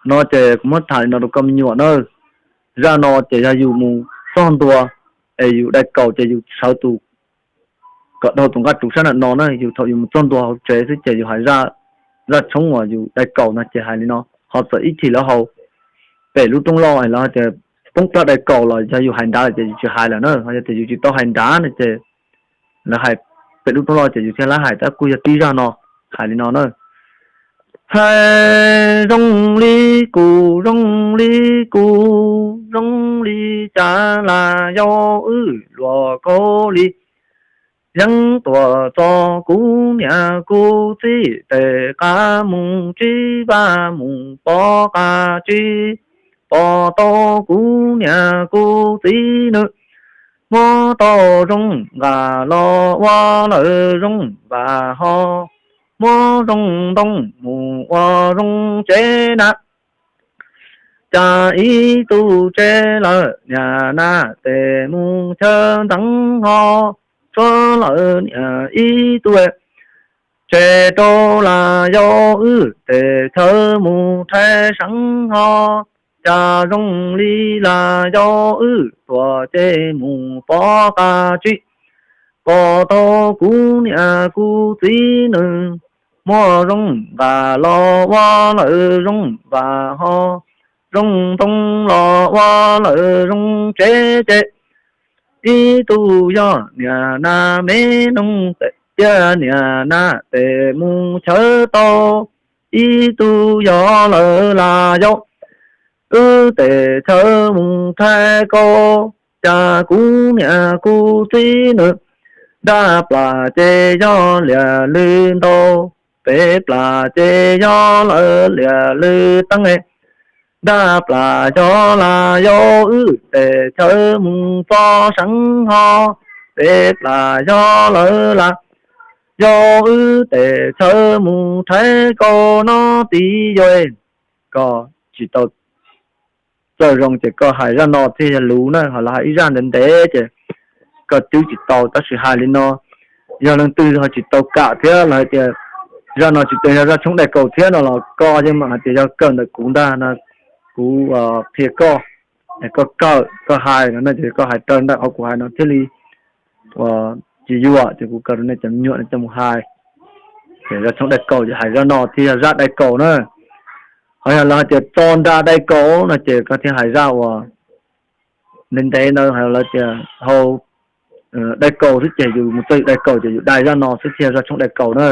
No ces kuv muab tham li no rau koj me nyuam na. Zaj no ces yog yus mus txog ntua es yus dai kaus ces yus sawv tus kom dhau tus nqaj ruv sab nram no na, yus thaum yus mus txog ntua hauv tsev xwb ces yus hais zaj tshoob uas yus dai kaus no ces hais li no. Ho txawm ib chim lawv hais pem lub rooj loj es lawv hais tias poob plab dai kaus los yog yus hais nrad lawm ces yus tsis hais lawm na. Ho yog tias yus tsis tau hais nrad no ces lawv hais pem lub rooj loj ces yus thiaj li hais, tab kuj yog tib zaj no hais li no na. Hais zoo li kuv, zoo li kuv, zoo li cas las yau wb luag khaub lig. Yeeb tuam txog kuv niam kuv txiv tes qab mus tsib vaj mus pov qab tsib, pom tau kuv niam kuv txiv nws muab tau zoo nqa los ua lawm zoo vam ho, muab zoo ntoo mus ua zoo tsev na. Cas ib tug tsev lawm niam na tes mus chaw ntxeev ho, tshuav lawm niam ib tug tsev rau las yau wb tes chaw mus rhais seev ho. Cas zoo li las yau wb tuam ces mus pov qab tsib, pom tau kuv niam kuv txiv nws muab zoo nqa los ua lawm zoo vam ho, zoo ntoo los ua lawm zoo tsev ces ib tug yog niam nas me noog tes, thiab niam nas tes mus chaw tau, ib tug yog lawm las yau wb tes chaw mus rhais kaus. Cas kuv niam kuv txiv nws dab plas ces yog liam lw ntau, peb plas ces yog lawm liam lw teeb es, dab plas yog las yau wb tes chaw mus pov seev ho, peb plas yog lawm las yau wb tes chaw mus rhais kaus no tib yam. Koj tsis tau txawj zoo ces koj hais zaj no thiaj yog lus na, ho lawv hais ib zaj ntev ntev ces koj twb tsis tau, tab sis hais li no yog leej twg ho tsis tau kam thiab los hais tias zaj no tsis tau yog zaj tshoob dai kaus thiab no los koj yeej mam hais tias yog kawm ntawm kuv ntag no, kuv qhia koj, koj kawm koj hais no ces koj hais raws ntawm qhov kuv hais no thiaj li tsis yuam, ces kuv kawm rau nej cov me nyuam no coj mus hais. Ces zaj tshoob dai kaus ces hais zaj no thiaj yog zaj dai kaus na. Ho yog lawv hais tias txo nra dai kaus no ces koj thiaj hais zaj uas ntev ntev ntawd, ho lawv tias hau dai kaus xwb ces yus mus txog yus dai kaus ces yus dai zaj no xwb thiaj yog zaj tshoob dai kaus na.